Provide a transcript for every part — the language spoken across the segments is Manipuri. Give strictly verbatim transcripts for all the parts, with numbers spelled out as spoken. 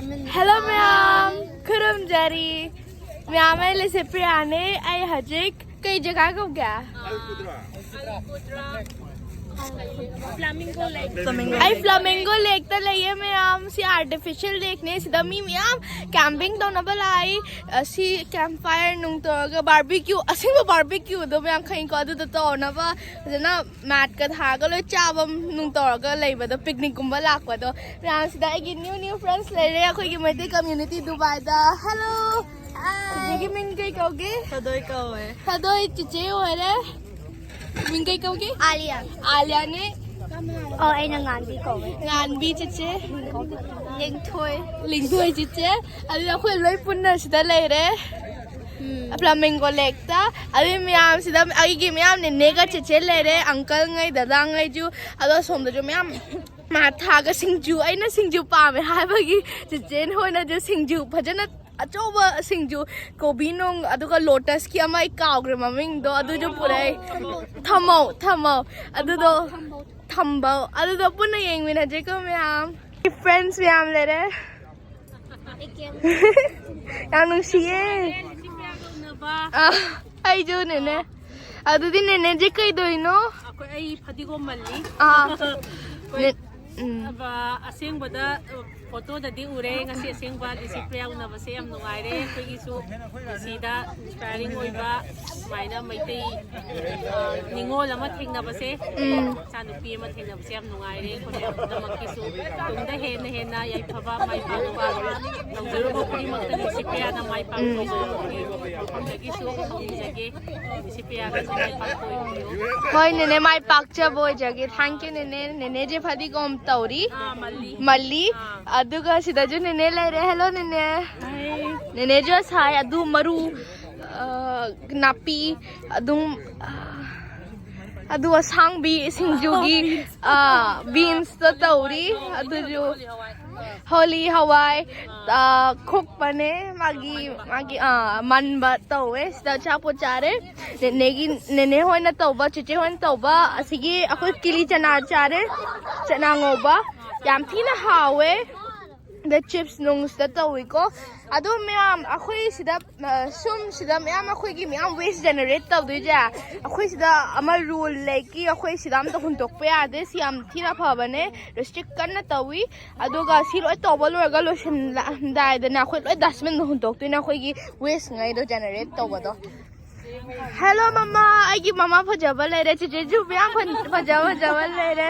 Hello ꯃꯌꯥꯝ, ꯈꯨꯔꯨꯝꯖꯔꯤ꯫ ꯃꯌꯥꯝ, ꯑꯩ ꯂꯤꯁꯤꯄ꯭ꯔꯤꯌꯥꯅꯦ꯫ ꯑꯩ ꯍꯧꯖꯤꯛ ꯀꯩ ꯖꯒꯥ ꯀꯧꯒꯦ? ꯑꯩ ꯐ꯭ꯂꯥꯃꯤꯡꯒꯣ ꯂꯦꯛꯇ ꯂꯩꯌꯦ ꯃꯌꯥꯝ꯫ ꯁꯤ ꯑꯥꯔꯇꯤꯐꯤꯁꯤꯌꯦꯜ ꯂꯦꯛꯅꯦ꯫ ꯁꯤꯗ ꯃꯤ ꯃꯌꯥꯝ ꯀꯦꯝꯄꯤꯡ ꯇꯧꯅꯕ ꯂꯥꯛꯏ꯫ ꯑꯁꯤ ꯀꯦꯝ ꯐꯥꯏꯌꯔ ꯅꯨꯡ ꯇꯧꯔꯒ, ꯕꯥꯔꯕꯤꯀ꯭ꯌꯨ, ꯑꯁꯦꯡꯕ ꯕꯥꯔꯕꯤꯀ꯭ꯌꯨꯗꯣ ꯃꯌꯥꯝ ꯈꯪꯉꯤꯀꯣ, ꯑꯗꯨꯗꯣ ꯇꯧꯅꯕ ꯐꯖꯅ ꯃꯦꯠꯀ ꯊꯥꯔꯒ ꯂꯣꯏ ꯆꯥꯕ ꯅꯨꯡ ꯇꯧꯔꯒ ꯂꯩꯕꯗꯣ, ꯄꯤꯛꯅꯤꯛꯀꯨꯝꯕ ꯂꯥꯛꯄꯗꯣ꯫ ꯃꯌꯥꯝ, ꯁꯤꯗ ꯑꯩꯒꯤ ꯅ꯭ꯌꯨ ꯅ꯭ꯌꯨ ꯐ꯭ꯔꯦꯟꯁ ꯂꯩꯔꯦ ꯑꯩꯈꯣꯏꯒꯤ ꯃꯩꯇꯩ ꯀꯝꯃ꯭ꯌꯨꯅꯤꯇꯤ ꯗꯨꯕꯥꯏꯗ꯫ ꯍꯦꯜꯂꯣ꯫ ꯆꯤꯆꯦꯒꯤ ꯃꯤꯡ ꯀꯩ ꯀꯧꯒꯦ? ꯊꯣꯏꯗꯣꯏ ꯀꯧꯋꯦ꯫ ꯊꯣꯏꯗꯣꯏ ꯆꯤꯆꯦ ꯑꯣꯏꯔꯦ꯫ ꯃꯤꯡ ꯀꯩ ꯀꯧꯒꯦ? ꯑꯥꯂꯤꯌꯥ꯫ ꯑꯥꯂꯤꯌꯥꯅꯦ꯫ ꯑꯣ, ꯑꯩꯅ ꯉꯥꯟꯕꯤ ꯀꯧꯋꯦ꯫ ꯉꯥꯟꯕꯤ ꯆꯤꯆꯦ꯫ ꯂꯤꯡꯊꯣꯏ꯫ ꯂꯤꯡꯊꯣꯏ ꯆꯤꯆꯦ꯫ ꯑꯗꯨꯗꯤ ꯑꯩꯈꯣꯏ ꯂꯣꯏ ꯄꯨꯟꯅ ꯁꯤꯗ ꯂꯩꯔꯦ꯫ ꯎꯝ꯫ ꯐ꯭ꯂꯥꯃꯤꯡꯒꯣ ꯂꯦꯛꯇ꯫ ꯑꯗꯨꯏ ꯃꯌꯥꯝꯁꯤꯗ ꯑꯩꯒꯤ ꯃꯌꯥꯝ ꯅꯦꯅꯦꯒ ꯆꯤꯆꯦ ꯂꯩꯔꯦ, ꯑꯪꯀꯜꯉꯩ, ꯗꯗꯥꯉꯩꯁꯨ꯫ ꯑꯗꯣ ꯁꯣꯝꯗꯁꯨ ꯃꯌꯥꯝ ꯃꯥꯊꯥꯒ ꯁꯤꯡꯖꯨ, ꯑꯩꯅ ꯁꯤꯡꯖꯨ ꯄꯥꯝꯃꯦ ꯍꯥꯏꯕꯒꯤ ꯆꯤꯆꯦ ꯍꯣꯏꯅꯁꯨ ꯁꯤꯡꯖꯨ ꯐꯖꯅ, ꯑꯆꯧꯕ ꯁꯤꯡꯖꯨ, ꯀꯣꯕꯤ ꯅꯨꯡ, ꯑꯗꯨꯒ ꯂꯣꯇꯁꯀꯤ ꯑꯃ, ꯑꯩ ꯀꯥꯎꯈ꯭ꯔꯦ ꯃꯃꯤꯡꯗꯣ, ꯑꯗꯨꯁꯨ ꯄꯨꯔꯛꯑꯦ꯫ ꯊꯝꯃꯧ, ꯊꯝꯃꯧ꯫ ꯑꯗꯨꯗꯣ ꯊꯝꯕꯧ꯫ ꯑꯗꯨꯗꯣ ꯄꯨꯟꯅ ꯌꯦꯡꯃꯤꯟꯅꯁꯦꯀꯣ ꯃꯌꯥꯝ꯫ ꯐ꯭ꯔꯦꯟꯁ ꯃꯌꯥꯝ ꯂꯩꯔꯦ꯫ ꯌꯥꯝ ꯅꯨꯡꯁꯤꯌꯦ꯫ ꯑ, ꯑꯩꯁꯨ ꯅꯦꯅꯦ꯫ ꯑꯗꯨꯗꯤ ꯅꯦꯅꯦꯁꯦ ꯀꯩꯗꯧꯔꯤꯅꯣ? ꯑꯩꯈꯣꯏ, ꯑꯩ ꯐꯗꯤꯒꯣꯝ ꯃꯜꯂꯤ꯫ ꯑꯥ꯫ ꯑꯩꯈꯣꯏ, ꯅꯦ-, ꯎꯝ꯫ ꯑꯕ-, ꯑꯁꯦꯡꯕꯗ, ꯑ, ꯐꯣꯇꯣꯗꯗꯤ ꯎꯔꯦ, ꯉꯁꯤ ꯑꯁꯦꯡꯕ ꯂꯤꯁꯤꯄ꯭ꯔꯤꯌꯥ ꯎꯅꯕꯁꯦ ꯌꯥꯝ ꯅꯨꯡꯉꯥꯏꯔꯦ꯫ ꯑꯩꯈꯣꯏꯒꯤꯁꯨ ꯄꯨꯟꯁꯤꯗ ꯏꯟꯁꯄꯥꯏꯔꯤꯡ ꯑꯣꯏꯕ ꯁꯨꯃꯥꯏꯅ ꯃꯩꯇꯩ, ꯑ, ꯅꯤꯉꯣꯜ ꯑꯃ ꯊꯦꯡꯅꯕꯁꯦ, ꯎꯝ꯫ ꯏꯆꯥꯅꯨꯄꯤ ꯑꯃ ꯊꯦꯡꯅꯕꯁꯦ ꯌꯥꯝ ꯅꯨꯡꯉꯥꯏꯔꯦ꯫ ꯑꯩꯈꯣꯏ ꯃꯌꯥꯝ ꯄꯨꯝꯅꯃꯛꯀꯤꯁꯨ ꯇꯨꯡꯗ ꯍꯦꯟꯅ ꯍꯦꯟꯅ ꯌꯥꯏꯐꯕ, ꯃꯥꯏ ꯄꯥꯛꯄ, ꯇꯧꯖꯔꯨꯕ ꯈꯨꯗꯤꯡꯃꯛꯇ ꯂꯤꯁꯤꯄ꯭ꯔꯤꯌꯥꯅ ꯃꯥꯏ ꯄꯥꯛꯄ ꯎꯝ꯫ ꯑꯣꯏꯖꯔꯨꯕꯒꯤ ꯃꯐꯝꯗꯒꯤꯁꯨ ꯈꯨꯔꯨꯝꯖꯒꯦ꯫ ꯂꯤꯁꯤꯄ꯭ꯔꯤꯌꯥꯒꯁꯨ ꯃꯥꯏ ꯄꯥꯛꯄ ꯑꯣꯏꯕꯤꯌꯨ꯫ ꯍꯣꯏ ꯅꯦꯅꯦ, ꯃꯥꯏ ꯄꯥꯛꯆꯕ ꯑꯣꯏꯖꯒꯦ꯫ Thank you ꯅꯦꯅꯦ꯫ ꯅꯦꯅꯦꯁꯦ ꯐꯗꯤꯒꯣꯝ ꯇꯧꯔꯤ꯫ ꯑꯥ, ꯃꯜꯂꯤ꯫ ꯃꯜꯂꯤ꯫ ꯑꯥ꯫ ꯑꯗꯨꯒ ꯁꯤꯗꯁꯨ ꯅꯦꯅꯦ ꯂꯩꯔꯦ꯫ Hello ꯅꯦꯅꯦ꯫ ꯍꯥꯏ꯫ ꯅꯦꯅꯦꯁꯨ ꯁꯥꯏ ꯑꯗꯨ ꯃꯔꯨ, ꯑ, ꯅꯥꯄꯤ ꯑꯗꯨꯝ, ꯑ, ꯑꯗꯨ ꯑꯁꯥꯡꯕꯤ ꯁꯤꯡꯖꯨꯒꯤ, ꯑ, ꯕꯤꯟꯁꯇ ꯇꯧꯔꯤ꯫ ꯑꯗꯨꯁꯨ ꯍꯣꯂꯤ ꯍꯋꯥꯏ, ꯑ, ꯈꯣꯛꯄꯅꯦ꯫ ꯃꯥꯒꯤ, ꯃꯥꯒꯤ, ꯑ, ꯃꯟꯕ ꯇꯧꯋꯦ꯫ ꯁꯤꯗ ꯑꯆꯥꯄꯣꯠ ꯆꯥꯔꯦ꯫ ꯅꯦꯅꯦꯒꯤ, ꯅꯦꯅꯦ ꯍꯣꯏꯅ ꯇꯧꯕ, ꯆꯤꯆꯦ ꯍꯣꯏꯅ ꯇꯧꯕ, ꯑꯁꯤꯒꯤ ꯑꯩꯈꯣꯏ ꯀꯤꯂꯤ ꯆꯅꯥ ꯆꯥꯔꯦ꯫ ꯆꯅꯥ ꯉꯧꯕ꯫ ꯌꯥꯝ ꯊꯤꯅ ꯍꯥꯎꯋꯦ꯫ ꯆꯤꯞꯁ ꯅꯨꯡꯁꯤꯗ ꯇꯧꯏꯀꯣ꯫ ꯑꯗꯨ ꯃꯌꯥꯝ ꯑꯩꯈꯣꯏ ꯁꯤꯗ, ꯑ, ꯁꯨꯝ ꯁꯤꯗ ꯃꯌꯥꯝ ꯑꯩꯈꯣꯏꯒꯤ ꯃꯌꯥꯝ ꯋꯦꯁ ꯖꯦꯅꯦꯔꯦꯠ ꯇꯧꯗꯣꯏꯁꯦ, ꯑꯩꯈꯣꯏ ꯁꯤꯗ ꯑꯃ ꯔꯨꯜ ꯂꯩꯀꯤ, ꯑꯩꯈꯣꯏ ꯁꯤꯗ ꯑꯝꯇ ꯍꯨꯟꯗꯣꯛꯄ ꯌꯥꯗꯦ꯫ ꯁꯤ ꯌꯥꯝ ꯊꯤꯅ ꯐꯕꯅꯦ, ꯔꯦꯁꯇ꯭ꯔꯤꯛ ꯀꯟꯅ ꯇꯧꯏ꯫ ꯑꯗꯨꯒ ꯁꯤ ꯂꯣꯏ ꯇꯧꯕ ꯂꯣꯏꯔꯒ ꯂꯣꯏꯁꯤꯜꯂꯝꯗꯥꯏꯗꯅ ꯑꯩꯈꯣꯏ ꯂꯣꯏ ꯗꯁꯕꯤꯟꯗ ꯍꯨꯟꯗꯣꯛꯇꯣꯏꯅꯦ, ꯑꯩꯈꯣꯏꯒꯤ ꯋꯦꯁꯉꯩꯗꯣ ꯖꯦꯅꯦꯔꯦꯠ ꯇꯧꯕꯗꯣ꯫ ꯍꯦꯜꯂꯣ ꯃꯃꯥ, ꯑꯩꯒꯤ ꯃꯃꯥ ꯐꯖꯕ ꯂꯩꯔꯦ, ꯆꯤꯆꯦꯁꯨ ꯃꯌꯥꯝ ꯐ-, ꯐꯖ ꯐꯖꯕ ꯂꯩꯔꯦ꯫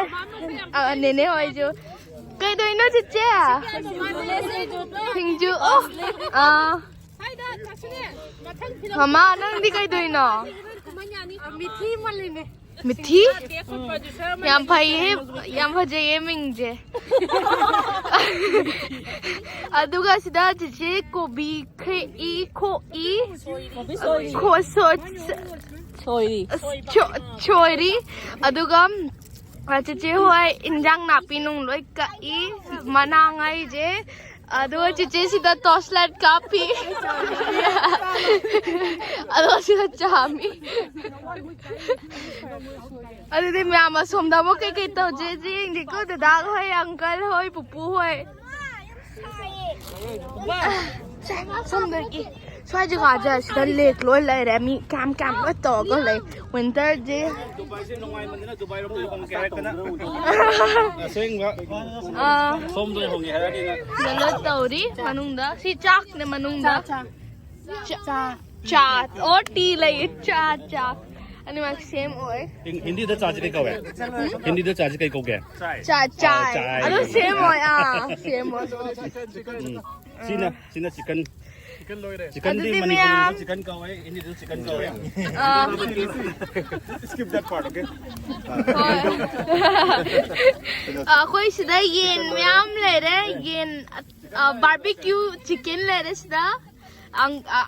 ꯑ, ꯅꯦꯅꯦ ꯍꯣꯏꯁꯨ꯫ ꯀꯩꯗꯧꯏꯅꯣ ꯆꯤꯆꯦ? ꯁꯤꯡꯖꯨ꯫ ꯑꯣ, ꯑꯥ꯫ ꯃꯃꯥ, ꯅꯪꯗꯤ ꯀꯩꯗꯧꯏꯅꯣ? ꯃꯤꯊꯤ ꯃꯥꯜꯂꯤꯅꯦ꯫ ꯃꯤꯊꯤ? ꯌꯥꯝ ꯐꯩꯌꯦ, ꯌꯥꯝ ꯐꯖꯩꯌꯦ ꯃꯤꯡꯁꯦ꯫ ꯑꯗꯨꯒ ꯁꯤꯗ ꯆꯤꯆꯦ ꯀꯣꯕꯤ ꯈꯦꯛꯏ, ꯈꯣꯛꯏ, ꯈꯣ-, ꯁꯣ-, ꯁꯣꯏꯔꯤ꯫ ꯁꯣ-, ꯁꯣꯏꯔꯤ꯫ ꯑꯗꯨꯒ, ꯑ, ꯆꯤꯆꯦ ꯍꯣꯏ ꯏꯟꯖꯥꯡ ꯅꯥꯄꯤ ꯅꯨꯡ ꯂꯣꯏ ꯀꯛꯏ, ꯃꯅꯥ ꯉꯩꯁꯦ꯫ ꯑꯗꯨꯒ ꯆꯤꯆꯦ ꯁꯤꯗ ꯇꯣꯔꯆ ꯂꯥꯏꯠ ꯀꯥꯞꯄꯤ꯫ ꯑꯗꯣ ꯁꯤꯗ ꯆꯥꯃꯤ꯫ ꯑꯗꯨꯗꯤ ꯃꯌꯥꯝ ꯑꯁꯣꯝꯗ ꯑꯃꯨꯛ ꯀꯩꯀꯩ ꯇꯧꯖꯦꯁꯦ ꯌꯦꯡꯒꯦꯀꯣ꯫ ꯗꯗꯥ ꯍꯣꯏ, ꯑꯪꯀꯜ ꯍꯣꯏ, ꯄꯨꯄꯨ ꯍꯣꯏ꯫ ꯁꯣꯝꯗꯒꯤ ꯁ꯭ꯋꯥꯏ ꯖꯒꯥꯁꯦ ꯁꯤꯗ ꯂꯦꯛ ꯂꯣꯏ ꯂꯩꯔꯦ꯫ ꯃꯤ ꯀꯌꯥꯝ ꯀꯌꯥꯝ ꯂꯣꯏ ꯇꯧꯔꯒ ꯂꯩ꯫ ꯋꯤꯟꯇꯔꯁꯦ꯫ ꯗꯨꯕꯥꯏꯁꯦ ꯅꯨꯡꯉꯥꯏꯃꯟꯗꯅ ꯗꯨꯕꯥꯏꯔꯣꯝꯗ ꯍꯣꯡꯒꯦ ꯍꯥꯏꯔꯛꯇꯅ꯫ ꯑꯁꯦꯡꯕ꯫ ꯑꯥ꯫ ꯁꯣꯝꯗ ꯑꯣꯏꯅ ꯍꯣꯡꯒꯦ ꯍꯥꯏꯔꯛꯑꯗꯤꯅ꯫ ꯁꯤꯗ ꯂꯣꯏ ꯇꯧꯔꯤ ꯃꯅꯨꯡꯗ꯫ ꯁꯤ ꯆꯥꯛꯅꯦ ꯃꯅꯨꯡꯗ꯫ ꯆꯥ, ꯆꯥ꯫ ꯆꯥ꯫ ꯆꯥ꯫ ꯑꯣ, ꯇꯤ ꯂꯩꯌꯦ꯫ ꯆꯥ, ꯆꯥ꯫ ꯑꯅꯤꯃꯛ ꯁꯦꯝ ꯑꯣꯏ꯫ ꯍꯤꯟ-, ꯍꯤꯟꯗꯤꯗ ꯆꯥꯁꯤ ꯀꯩ ꯀꯧꯒꯦ? ꯍꯤꯟꯗꯤꯗ ꯆꯥꯁꯤ ꯀꯩ ꯀꯧꯒꯦ? ꯆꯥ, ꯆꯥ꯫ ꯑꯥ, ꯆꯥꯏ꯫ ꯑꯗꯨ ꯁꯦꯝ ꯑꯣꯏ꯫ ꯑꯥ, ꯁꯦꯝ ꯑꯣꯏ꯫ ꯎꯝ꯫ ꯁꯤꯅ, ꯁꯤꯅ ꯆꯤꯀꯟ꯫ ꯆꯤꯀꯟꯗꯤ ꯑꯗꯨꯗꯤ ꯃꯅꯤꯄꯨꯔꯤꯗ ꯃꯌꯥꯝ ꯆꯤꯀꯟ ꯀꯧꯋꯦ, ꯍꯤꯟꯗꯤꯗꯁꯨ ꯆꯤꯀꯟ ꯀꯧꯋꯦ꯫ ꯑꯥ꯫ Skip that part, okay? ꯍꯣꯏ꯫ ꯑꯩꯈꯣꯏ ꯁꯤꯗ ꯌꯦꯟ ꯃꯌꯥꯝ ꯂꯩꯔꯦ꯫ ꯌꯦꯟ, ꯑ, ꯕꯥꯔꯕꯤꯀ꯭ꯌꯨ ꯆꯤꯀꯟ ꯂꯩꯔꯦ ꯁꯤꯗ꯫ ꯑꯪ-, ꯑ,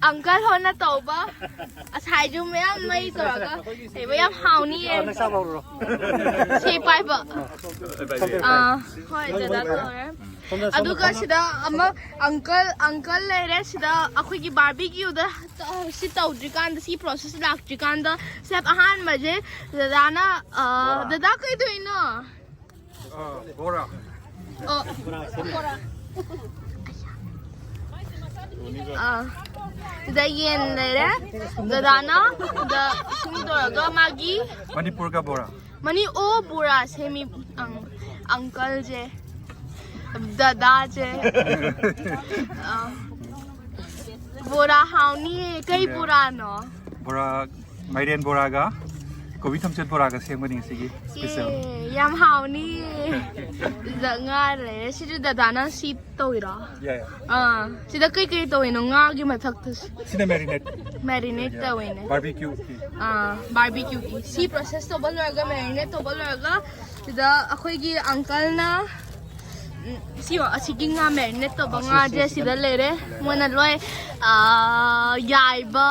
ꯑꯪꯀꯜ ꯍꯣꯏꯅ ꯇꯧꯕ ꯉꯁꯥꯏꯁꯨ ꯃꯌꯥꯝ ꯃꯩ ꯇꯧꯔꯒ ꯂꯩꯕ ꯌꯥꯝ ꯍꯥꯎꯅꯤꯌꯦ꯫ ꯁꯤ ꯄꯥꯏꯕ꯫ ꯑꯥ, ꯍꯣꯏ, ꯗꯗꯥ ꯇꯧꯔꯦ꯫ ꯑꯗꯨꯒ ꯁꯤꯗ ꯑꯃ ꯑꯪꯀꯜ, ꯑꯪꯀꯜ ꯂꯩꯔꯦ꯫ ꯁꯤꯗ ꯑꯩꯈꯣꯏꯒꯤ ꯕꯥꯔꯕꯤꯀ꯭ꯌꯨꯗ ꯇꯧ-, ꯁꯤ ꯇꯧꯗ꯭ꯔꯤꯀꯥꯟꯗ, ꯁꯤ ꯄ꯭ꯔꯣꯁꯦꯁ ꯂꯥꯛꯇ꯭ꯔꯤꯀꯥꯟꯗ ꯁ꯭ꯇꯦꯞ ꯑꯍꯥꯟꯕꯁꯦ ꯗꯗꯥꯅ, ꯑ, ꯗꯗꯥ ꯀꯩꯗꯧꯏꯅꯣ? ꯑ, ꯕꯣꯔꯥ꯫ ꯑꯣ꯫ ꯑꯥ꯫ ꯁꯤꯗ ꯌꯦꯟ ꯂꯩꯔꯦ꯫ ꯗꯗꯥꯅ ꯁꯤꯗ ꯏꯁꯤꯡ ꯇꯧꯔꯒ ꯃꯥꯒꯤ ꯃꯅꯤꯄꯨꯔꯒ ꯕꯣꯔꯥ꯫ ꯃꯅꯤ ꯑꯣ ꯕꯣꯔꯥ ꯁꯦꯝꯃꯤ ꯑꯪ-, ꯑꯪꯀꯜꯁꯦ, ꯗꯗꯥꯁꯦ꯫ ꯑꯥ꯫ ꯕꯣꯔꯥ ꯍꯥꯎꯅꯤꯌꯦ꯫ ꯀꯩ ꯕꯣꯔꯥꯅꯣ? ꯕꯣꯔꯥ, ꯃꯥꯏꯔꯦꯟ ꯕꯣꯔꯥꯒ ꯀꯣꯕꯤ ꯊꯝꯆꯦꯠ ꯕꯣꯔꯥꯒ ꯁꯦꯝꯒꯅꯤ ꯉꯁꯤꯒꯤ ꯁ꯭ꯄꯦꯁꯦꯜ꯫ ꯑꯦ, ꯌꯥꯝ ꯍꯥꯎꯅꯤꯌꯦ꯫ ꯁꯤꯗ ꯉꯥ ꯂꯩꯔꯦ꯫ ꯁꯤꯁꯨ ꯗꯗꯥꯅ ꯁꯤ ꯇꯧꯋꯤꯔꯣ? ꯌꯥꯏ, ꯌꯥꯏ꯫ ꯑꯥ, ꯁꯤꯗ ꯀꯩꯀꯩ ꯇꯧꯋꯤꯅꯣ? ꯉꯥꯒꯤ ꯃꯊꯛꯇ ꯁꯤ-, ꯁꯤꯅ ꯃꯦꯔꯤꯅꯦꯠ꯫ ꯃꯦꯔꯤꯅꯦꯠ ꯇꯧꯋꯤꯅꯦ꯫ ꯕꯥꯔꯕꯤꯀ꯭ꯌꯨꯒꯤ꯫ ꯑꯥ, ꯕꯥꯔꯕꯤꯀ꯭ꯌꯨꯒꯤ꯫ ꯁꯤ ꯄ꯭ꯔꯣꯁꯦꯁ ꯇꯧꯕ ꯂꯣꯏꯔꯒ, ꯃꯦꯔꯤꯅꯦꯠ ꯇꯧꯕ ꯂꯣꯏꯔꯒ, ꯁꯤꯗ ꯑꯩꯈꯣꯏꯒꯤ ꯑꯪꯀꯜꯅ, ꯎꯝ, ꯁꯤ ꯑꯁꯤꯒꯤ ꯉꯥ ꯃꯦꯔꯤꯅꯦꯠ ꯇꯧꯕ ꯑꯥ, ꯁꯤ, ꯉꯥꯁꯦ ꯁꯤ, ꯁꯤꯗ ꯁꯤꯗ ꯂꯩꯔꯦ꯫ ꯃꯣꯏꯅ ꯂꯣꯏ, ꯑꯥ, ꯌꯥꯏꯕ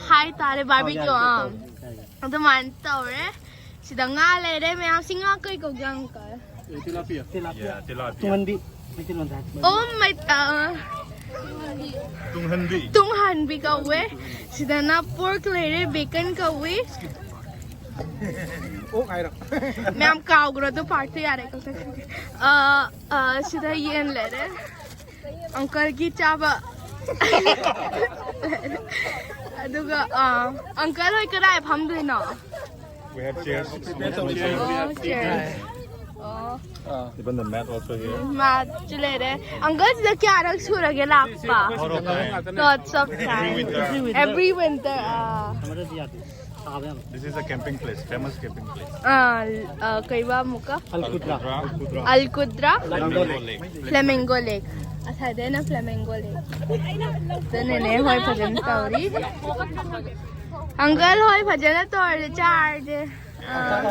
ꯍꯥꯏꯇꯥꯔꯦ, ꯕꯥꯔꯕꯤꯀ꯭ꯌꯨ꯫ ꯑꯥ, ꯑꯥ꯫ ꯌꯥꯏꯕ ꯇꯧꯔꯦ꯫ ꯑꯗꯨꯃꯥꯏꯅ ꯇꯧꯔꯦ꯫ ꯁꯤꯗ ꯉꯥ ꯂꯩꯔꯦ ꯃꯌꯥꯝ꯫ ꯁꯤ ꯉꯥ ꯀꯩ ꯀꯧꯒꯦ, ꯑꯪꯀꯜ? ꯇꯤꯂꯥꯄꯤꯌꯥ꯫ ꯇꯤꯂꯥꯄꯤꯌꯥ꯫ ꯇꯨꯡꯍꯟꯕꯤ꯫ ꯃꯩꯇꯩꯂꯣꯟꯗ ꯍꯥꯏ꯫ ꯑꯣ ꯃꯩ-, ꯑ, ꯇꯨꯡꯍꯟꯕꯤ꯫ ꯇꯨꯡꯍꯟꯕꯤ ꯀꯧꯋꯦ꯫ ꯁꯤꯗꯅ ꯄꯣꯔꯛ ꯂꯩꯔꯦ, ꯕꯦꯀꯟ ꯀꯧꯋꯤ꯫ ꯑꯣꯛ ꯍꯥꯏꯔꯣ? ꯃꯌꯥꯝ ꯀꯥꯎꯈ꯭ꯔꯣ ꯑꯗꯨ ꯄꯥꯔꯠꯇꯨ ꯌꯥꯔꯦ, ꯀꯛꯊꯠꯈ꯭ꯔꯒꯦ꯫ ꯑ, ꯑ, ꯁꯤꯗ ꯌꯦꯟ ꯂꯩꯔꯦ꯫ ꯑꯪꯀꯜꯒꯤ ꯆꯥꯕ꯫ ꯑꯗꯨꯒ, ꯑ, ꯑꯪꯀꯜ ꯍꯣꯏ ꯀꯗꯥꯏ ꯐꯝꯗꯣꯏꯅꯣ? We have chairs. ꯑꯣ, chair. ꯑꯣ꯫ Even the mat also here. ꯎꯝ, ꯃꯥꯁꯨ ꯂꯩꯔꯦ꯫ ꯑꯪꯀꯜ ꯁꯤꯗ ꯀꯌꯥꯔꯛ ꯁꯨꯔꯒꯦ ꯂꯥꯛꯄ? Lots of time. Every winter. Every winter, ah. This is a camping place, famous camping place. ꯑꯥ, ꯑꯥ, ꯀꯩꯕ ꯑꯃꯨꯛꯀ? ꯑꯜ ꯀꯨꯗ꯭ꯔꯥ꯫ ꯑꯜ ꯀꯨꯗ꯭ꯔꯥ꯫ Flamingo Lake. Flamingo Lake. ꯉꯁꯥꯏꯗꯩꯅ Flamingo Lake꯫ ꯑꯗꯨꯅꯅꯦ ꯍꯣꯏ ꯐꯖꯅ ꯇꯧꯔꯤ꯫ ꯑꯪꯀꯜ ꯍꯣꯏ ꯐꯖꯅ ꯇꯧꯔꯦ, ꯆꯥꯔꯁꯦ꯫ ꯑꯥ꯫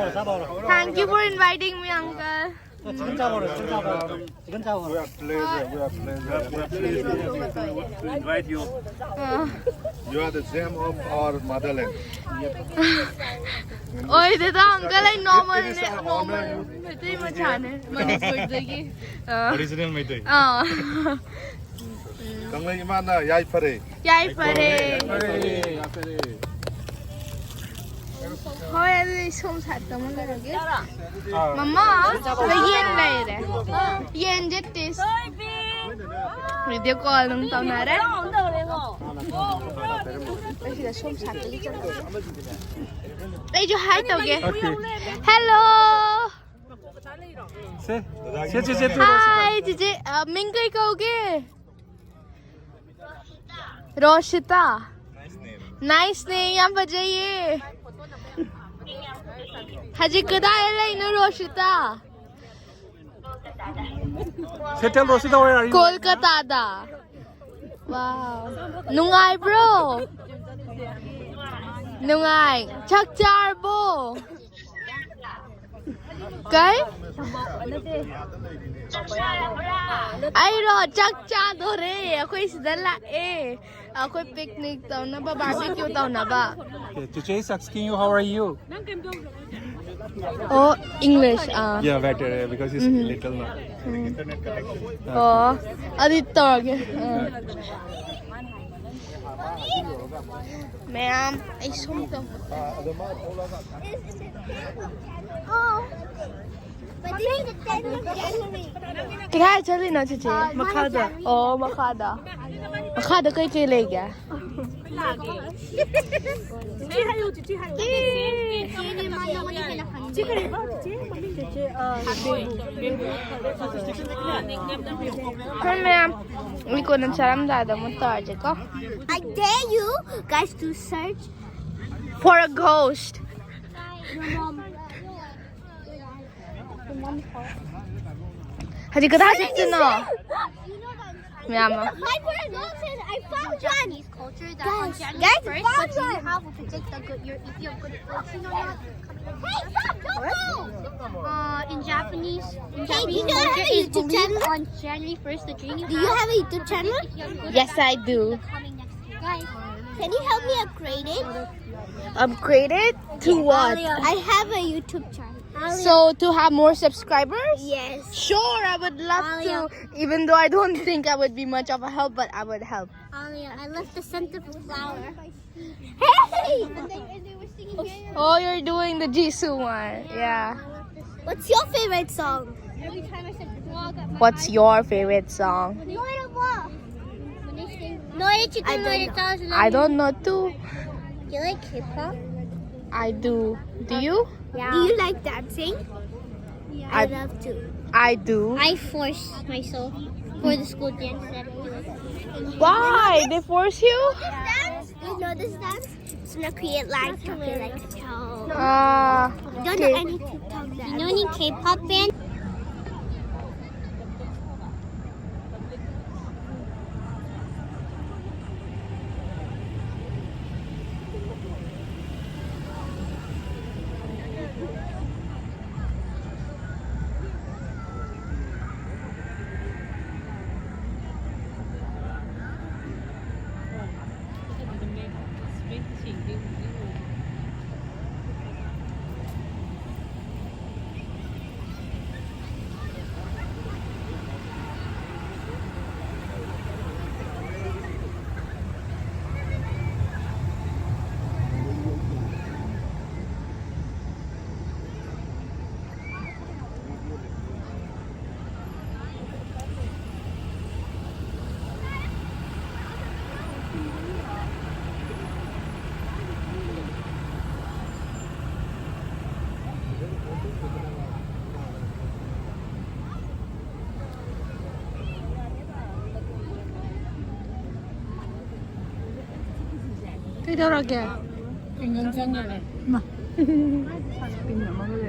Thank you for inviting me, uncle. Chicken chop, chicken chop. Chicken chop. We are pleasure, we are pleasure. We are pleasure to invite you. Ah. You are the gem of our motherland. ꯑꯣꯏꯗꯦꯗ, ꯑꯪꯀꯜ, ꯑꯩ ꯅꯣꯔꯃꯜꯅꯦ, ꯅꯣꯔꯃꯜ ꯃꯩꯇꯩ ꯃꯆꯥꯅꯦ, ꯃꯅꯤꯄꯨꯔꯗꯒꯤ꯫ ꯑꯥ꯫ Original ꯃꯩꯇꯩ꯫ ꯑꯥ꯫ ꯀꯪꯂꯩ ꯏꯃꯥꯅ ꯌꯥꯏꯐꯔꯦ꯫ ꯌꯥꯏꯐꯔꯦ꯫ ꯌꯥꯏꯐꯔꯦ, ꯌꯥꯏꯐꯔꯦ꯫ ꯍꯣꯏ, ꯑꯗꯨꯗꯤ ꯁꯣꯝ ꯁꯥꯏꯗꯇ ꯑꯃꯨꯛ ꯂꯩꯔꯒꯦ꯫ ꯃꯃꯥ, ꯁꯤꯗ ꯌꯦꯟ ꯂꯩꯔꯦ꯫ ꯌꯦꯟꯁꯦ ꯇꯦꯁ꯫ ꯚꯤꯗꯤꯑꯣ ꯀꯣꯜ ꯑꯗꯨꯝ ꯇꯧꯅꯔꯦ꯫ ꯑꯩ ꯁꯤꯗ ꯁꯣꯝ ꯁꯥꯏꯗꯇꯒꯤ ꯆꯠꯂꯒꯦ꯫ ꯑꯩꯁꯨ ꯍꯥꯏ ꯇꯧꯒꯦ꯫ ꯍꯦꯜꯂꯣ꯫ ꯁꯦ, ꯁꯦ, ꯁꯦ, ꯁꯦ, ꯇꯨ ꯔꯣꯁꯤꯇꯥ꯫ ꯍꯥꯏ, ꯆꯤꯆꯦ꯫ ꯑ, ꯃꯤꯡ ꯀꯩ ꯀꯧꯒꯦ? ꯔꯣꯁꯤꯇꯥ꯫ ꯅꯥꯏꯁꯅꯦ, ꯌꯥꯝ ꯐꯖꯩꯌꯦ꯫ ꯍꯧꯖꯤꯛ ꯀꯗꯥꯏꯗ ꯂꯩꯅꯣ, ꯔꯣꯁꯤꯇꯥ? ꯁꯦ, ꯇꯦꯜ ꯔꯣꯁꯤꯇꯥ, where are you? ꯀꯣꯜꯀꯇꯥꯗ꯫ ꯋꯥꯎ꯫ ꯅꯨꯡꯉꯥꯏꯕ꯭ꯔꯣ? ꯅꯨꯡꯉꯥꯏ꯫ ꯆꯥꯛ ꯆꯥꯔꯕꯣ? ꯀꯩ? ꯑꯩꯔꯣ? ꯆꯥꯛ ꯆꯥꯗꯣꯔꯦ꯫ ꯑꯩꯈꯣꯏ ꯁꯤꯗ ꯂꯥꯛꯑꯦ꯫ ꯑꯩꯈꯣꯏ picnic ꯇꯧꯅꯕ, barbecue ꯇꯧꯅꯕ꯫ Okay, Chiche is asking you, how are you? Oh, English. Uh, yeah, better, uh, because it's little now. Oh, ꯑꯗꯨꯗꯤ ꯇꯧꯔꯒꯦ꯫ ꯑꯥ꯫ ꯃꯌꯥꯝ, ꯑꯩ ꯁꯨꯝ ꯇꯧ꯫ ꯀꯗꯥꯏ ꯆꯠꯂꯤꯅꯣ, ꯆꯤꯆꯦ? ꯃꯈꯥꯗ꯫ ꯑꯣ, ꯃꯈꯥꯗ꯫ ꯃꯈꯥꯗ ꯀꯩꯀꯩ ꯂꯩꯒꯦ? ꯆꯤꯆꯦ ꯍꯥꯏꯌꯨ, ꯆꯤꯆꯦ ꯍꯥꯏꯌꯨ꯫ ꯆꯤꯆꯦ ꯀꯔꯤꯕ? ꯆꯤꯆꯦ ꯃꯃꯤꯡ ꯆꯤꯆꯦ, ꯑ, ꯍꯣꯏ, ꯃꯌꯥꯝ, ꯑꯩ ꯀꯣꯟꯅ ꯆꯥꯔꯝꯗꯥꯏꯗ ꯑꯃꯨꯛ ꯇꯧꯔꯁꯦꯀꯣ꯫ I dare you guys to search for a ghost. ꯍꯧꯖꯤꯛ ꯀꯗꯥꯏ ꯆꯠꯇꯣꯏꯅꯣ? ꯃꯌꯥꯝ ꯑꯃ꯫ My friend Wilson, I found one. Culture that on January first, but you have to take the good, your, if you have good fortune or not. Hey, stop, don't go. Uh, in Japanese, in Japanese culture is believed on January first, the January. Do you have a YouTube channel? Yes, I do. Coming next year. Guys, can you help me upgrade it? Upgrade it to what? I have a YouTube channel. So to have more subscribers? Yes. Sure, I would love to. Even though I don't think I would be much of a help, but I would help. Alia, I left the scent of a flower. Hey! Oh, you're doing the Jisoo one. Yeah. What's your favorite song? What's your favorite song? No, it's I don't know too. You like K-pop? I do. Do you? Yeah. Do you like dancing? I, I- love to. I do. I force myself for the school dance. That I do. Why? They force you? Dance? You know this dance? It's not create like copyright. Ah. Don't know any TikTok dance. You know any K-pop band? ꯀꯩꯗꯧꯔꯒꯦ? ꯀꯩꯅꯣ ꯆꯪꯉꯔꯦ꯫ ꯃꯥ꯫ ꯄꯤꯡ ꯑꯃꯒ